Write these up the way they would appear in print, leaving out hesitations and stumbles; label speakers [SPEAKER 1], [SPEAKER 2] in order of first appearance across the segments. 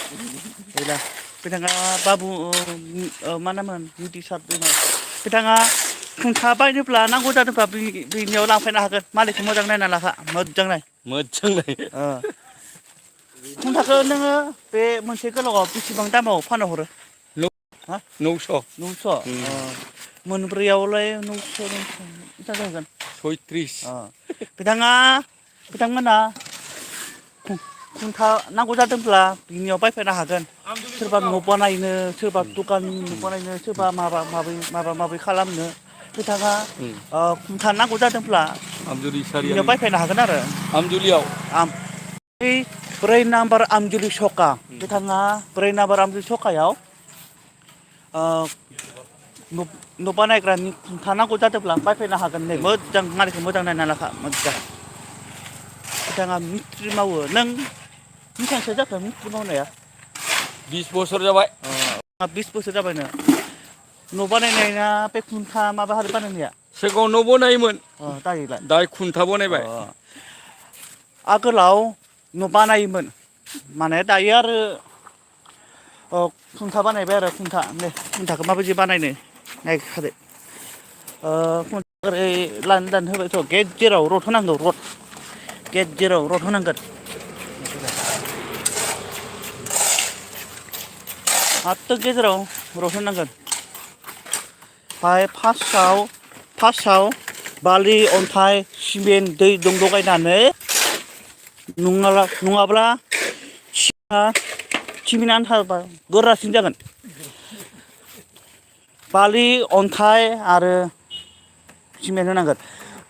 [SPEAKER 1] Gila. Bitanङा बाबु मा नाममोन मिथिसार बिथाङा खुन्था बायनोब्ला नांगौ जादोंब्ला बिनियाव लांफैनो हागोन मालिकखौ मोजां नायना लाखा मोजां नाय खुन्थाखौ नोङो बे मोनसे गोलावआव बेसेबां दामाव फाननो हरो 900 मोनब्रैयावलाय 900 जागोन 36 बिथांमोना खुन्था नांगौ जादोंब्ला बिनियाव बायफैनो हागोन सोरबा न' बानायनो सोरबा दखान बानायनो सोरबा माबा खालामनो बिथाङा खुन्था नांगौ जादोंब्ला बिनियाव बायफैनो हागोन आरो
[SPEAKER 2] आमजुलियाव
[SPEAKER 1] 4 नाम्बार आमजुलि सका बिथाङा 4 नाम्बार आमजुलि सकायाव न' बानायग्रानि खुन्था नांगौ जादोंब्ला बायफैनो हागोन नै मोजां मालिकखौ मोजां नायना लाखा मोजां बिथाङा मिस्ट्रि मावो नों बेसेबांसो जाखो मिस्ट्रि मावनाया
[SPEAKER 2] 20 बोसोर जाबाय
[SPEAKER 1] 20 बोसोर जाबायनो न' बानायनाया बे खुन्था माबा हारि बानायनाया
[SPEAKER 2] सिगाङाव न' बनायोमोन
[SPEAKER 1] दायोलाय
[SPEAKER 2] दाय खुन्था बनायबाय
[SPEAKER 1] आगोलाव न' बानायोमोन माने दायो आरो खुन्था बानायबाय आरो खुन्था नै खुन्थाखौ माबायदि बानायनो नायखादो खुन्था ओरै लाइन होबायथ' गेजेराव रड होनांगौ गेजेराव रड होनांगोन माथ्र गेजेराव रड होनांगोन ओमफ्राय फार्स्टआव बालि अन्थाइ सिमेन्ट दै लगायनानै नङाब्ला सिमेन्ट आन्थाबा गोरासिन जागोन बालि अन्थाइ आरो सिमेन्ट होनांगोन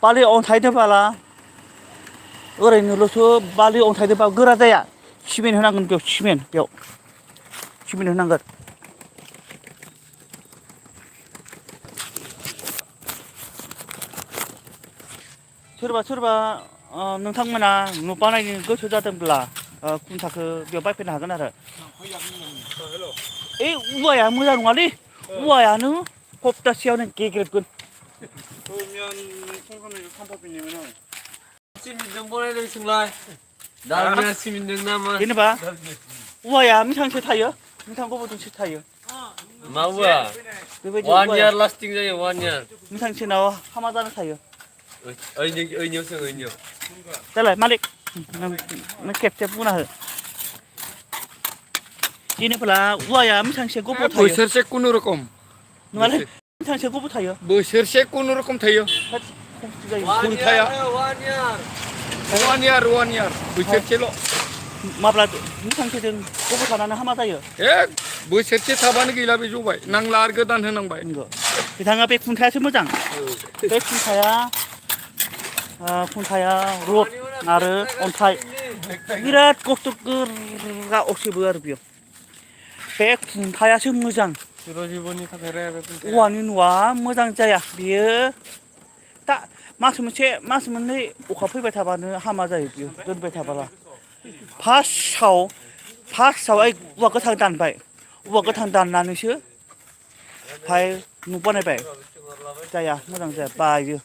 [SPEAKER 1] बालि अन्थाइ दोबाला ओरैनोल'सो बालि अन्थाइ दोबा गोरा जाया सिमेन्ट होनांगोन बेयाव सिमेन्ट होनांगोन सोरबा नोंथांमोना न' बानायनो गोसो जादोंब्ला खुन्थाखौ बेयाव बायफैनो हागोन आरो औवाया मोजां नङालै औवायानो हप्तासेयावनो गेग्रेबगोन
[SPEAKER 3] सिमेन्टजों बनायदोंसोंलाय दालमिया सिमेन्टजों नामा
[SPEAKER 1] जेनेबा औवाया बेसेबांसो थायो बेसेबां गोबावजोंसो थायो
[SPEAKER 3] मा औवा
[SPEAKER 1] बेबायदि
[SPEAKER 3] 1 year लास्टिं जायो 1 year
[SPEAKER 1] बेसेबांसोनाव हामा जाना थायो
[SPEAKER 3] ओइनियाव सों
[SPEAKER 1] देलाय मालिक नों खेबसे बुंना हो जेनेबा औवाया बेसेबांसो गोबाव थायो
[SPEAKER 2] बोसोरसे खुनुरखम
[SPEAKER 1] नङालै बेसेबांसो गोबाव थायो
[SPEAKER 2] बोसोरसे खुनुरखम थायो खुन्थाया 1 year बोसोरसेल'
[SPEAKER 1] माब्ला बेसेबांसोजों गोबाव थानानै हामा जायो
[SPEAKER 2] बोसोरसे थाबानो गैला बे जबाय नांला आरो गोदान होनांबाय
[SPEAKER 1] बिथाङा बे खुन्थायासो मोजां बे खुन्थाया रड आरो अन्थाइ बिराद खस्थ' गोरा असेबो आरो बेयाव बे खुन्थायासो मोजां औवानि न'आ मोजां जाया बियो दा मास मोननै अखा फैबाय थाबानो हामा जायो बियो दोनबाय थाबाला फार्स्टआव औवा गोथां दानबाय औवा गोथां दाननानैसो ओमफ्राय न' बानायबाय जाया मोजां जाया बायो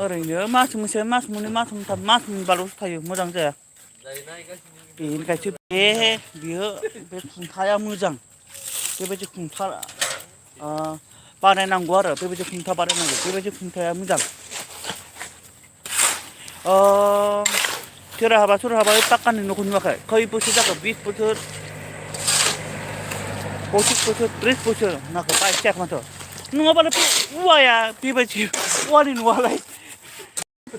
[SPEAKER 1] ओरैनो मास मोनसे मास मोननै मास मोनथाम मास मोनबाल'सो थायो मोजां जाया बेनिखायसो बियो बे खुन्थाया मोजां बेबायदि खुन्था बानायनांगौ आरो बेबायदि खुन्था बानायनांगौ बेबायदि खुन्थाया मोजां सोरहाबा पाक्कानि न'खौ नुवाखै खै बोसोर जाखो 20 बोसोर 25 बोसोर 30 बोसोर नाखौ बायखायाखै माथो नङाबालाय औवाया बेबायदि औवानि न'आलाय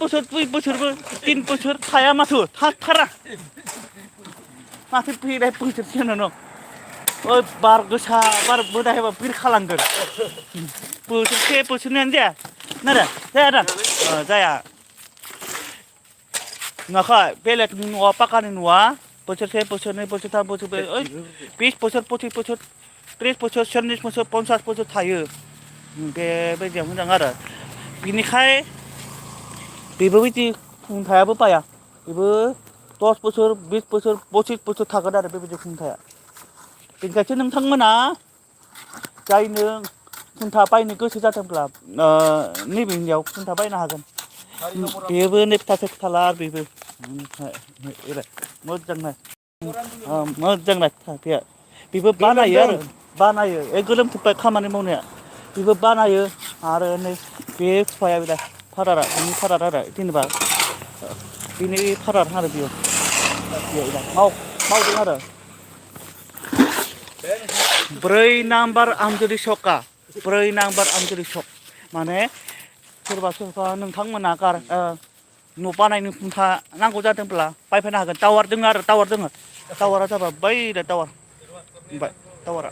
[SPEAKER 1] बोसोर 2 बोसोरबो 3 बोसोर थाया माथो थाथारा माथो बेलाय बोसोरसे होनो बार गोसा बार मोदायबा बिरखालांगोन बोसोरनैयानो जाया जाया नुवाखै बेलेगनि न'आ पाक्कानि न'आ बोसोरसे बोसोरनै बोसोरथाम बोसोरब्रै 20 बोसोर 25 बोसोर 30 बोसोर 40 बोसोर 50 बोसोर थायो बेबायदिया मोजां आरो बिनिखाय बेबायदि खुन्थायाबो बाया बेबो 10 बोसोर 20 बोसोर 25 बोसोर थागोन आरो बेबायदि खुन्थाया बेनिखायसो नोंथांमोना जायनो खुन्था बायनो गोसो जादोंब्ला नैबेनियाव खुन्था बायनो हागोन बेबो नै फिसा फिसा थाला बेबो मोजांनो मोजां लायथा बेयो बेबो बानायो आरो बानायो ए गोलोम थोब्बाय खामानि मावनाया बेबो बानायो आरो नै बे फिफाया बिदा फादारा बिनि फादार आरो जेनेबा बिनि फादार आरो बियो बिदा मावदों आरो 4 नाम्बार आमजुरि सका 4 नाम्बार आमजुरि सक माने सोरबा सोरबा नोंथांमोना न' बानायनो खुन्था नांगौ जादोंब्ला बायफैनो हागोन टावार दङ आरो टावार दङ टावारा जाबाय बै टावार ओमफ्राय टावारा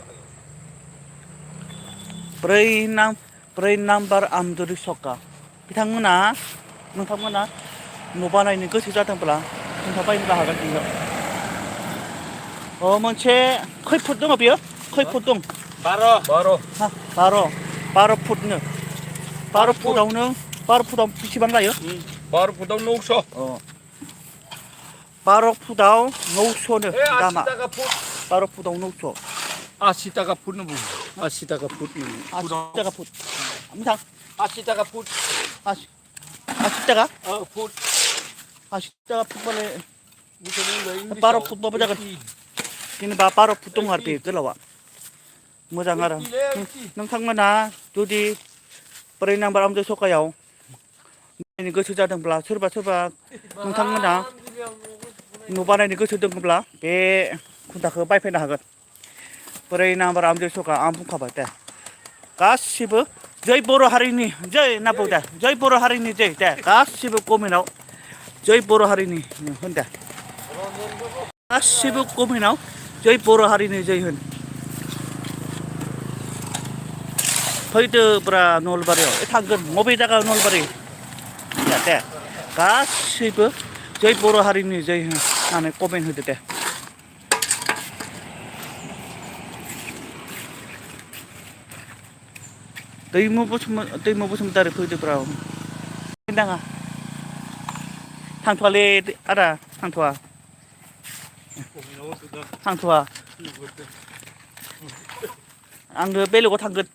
[SPEAKER 1] 4 नाम्बार आमजुरि सका बिथांमोना नोंथांमोना न' बानायनो गोसो जादोंब्ला खुन्था बायनो हागोन बेयाव मोनसे खै फुट दङ बेयो खै फुट दं 12 फुटनो 12 फुटावनो 12 फुटाव बेसेबां लायो
[SPEAKER 2] 12 फुटाव 900
[SPEAKER 1] 12 फुटाव 900नो दामा
[SPEAKER 2] 80 थाखा फुट
[SPEAKER 1] 12 फुटाव 900
[SPEAKER 2] 80 थाखा फुट नो 80 थाखा फुट
[SPEAKER 1] 80 थाखा फुट मोजां
[SPEAKER 2] 80 थाखा फुट
[SPEAKER 1] 80 थाखा
[SPEAKER 2] फुट
[SPEAKER 1] 80 थाखा फुट माने 12 फुट बाबो जागोन जेनेबा 12 फुट दं आरो बे गोलावा मोजां आरो नोंथांमोना जुदि 4 नाम्बार आमजुरि सकायाव नायनो गोसो जादोंब्ला सोरबा नोंथांमोना न' बानायनो गोसो दङब्ला बे खुन्थाखौ बायफैनो हागोन 4 नाम्बार आमजुरि सका आं बुंखाबाय दे गासिबो जै बर' हारिनि जै होनना बुं दे जै बर' हारिनि जै दे गासिबो कमेन्टआव जै बर' हारिनि होन दे गासिबो कमेन्टआव जै बर' हारिनि जै होन फैदोब्रा नलबारियाव थांगोन बबे जायगा नलबारि दे गासिबो जै बर' हारिनि जै होननानै कमेन्ट होदो दे दैमु बसुमतारी फैदोब्रा नाङा थांथ'वालै आदा थांथ'वा आङो बेलेगाव थांगोन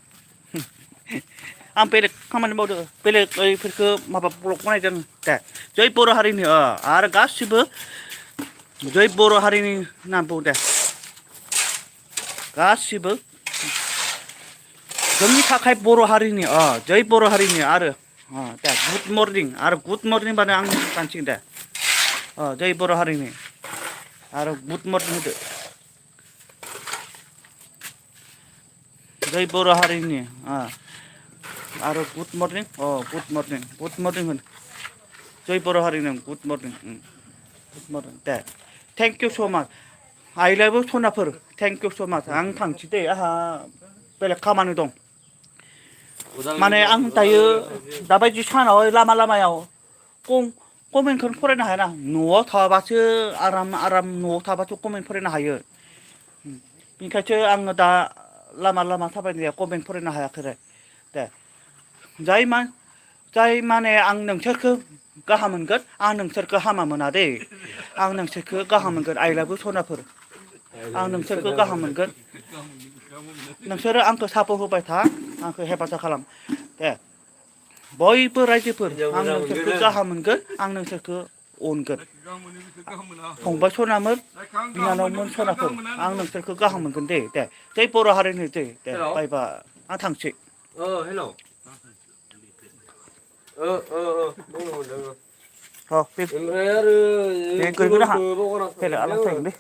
[SPEAKER 1] आं बेलेग खामानि मावदों बेलेग ओइफोरखौ माबा ब्लग बानायदों दे जै बर' हारिनि आरो गासिबो जै बर' हारिनि होनना बुं दे गासिबो जोंनि थाखाय बर' हारिनि जै बर' हारिनि आरो दे गुड मर्निं आरो गुड मर्निं बानो आं सानसिगोन दे जै बर' हारिनि आरो गुड मर्निं होदो जै बर' हारिनि आरो गुड मर्निं गुड मर्निं होन जै बर' हारिनि good morning Day thank you स' माच आइ लाभ इउ सनाफोर थेंक इउ स' माच आं थांसै दे आंहा बेलेग खामानि दं माने आं दायो दाबायदि सानाव लामायाव कमेन्टखौनो फरायनो हायाना न'आव थाबासो आराम न'आव थाबासो कमेन्ट फरायनो हायो बेनिखायसो आङो दा लामा थाबायनाया कमेन्ट फरायनो हायाखै दे जाय माने आं नोंसोरखौ गाहाम मोनगोन आं नोंसोरखौ हामा मोना दे आं नोंसोरखौ गाहाम मोनगोन आइ लाभ इउ सनाफोर आं नोंसोरखौ गाहाम मोनगोन नोंसोरो आंखौ सापर्ट होबाय था आंखौ हेफाजाब खालाम दे बयबो रायजोफोर आं नोंसोरखौ गाहाम मोनगोन आं नोंसोरखौ अनगोन फंबाय सनामोन बिनानावमोन सनाफोर आं नोंसोरखौ गाहाम मोनगोन दे जै बर' हारिनि दे बाय बाय आं थांसै
[SPEAKER 3] हेल'
[SPEAKER 1] बे
[SPEAKER 3] ओमफ्राय आरो
[SPEAKER 1] गैगोन आंहा बेलेग आलादा थागोन दे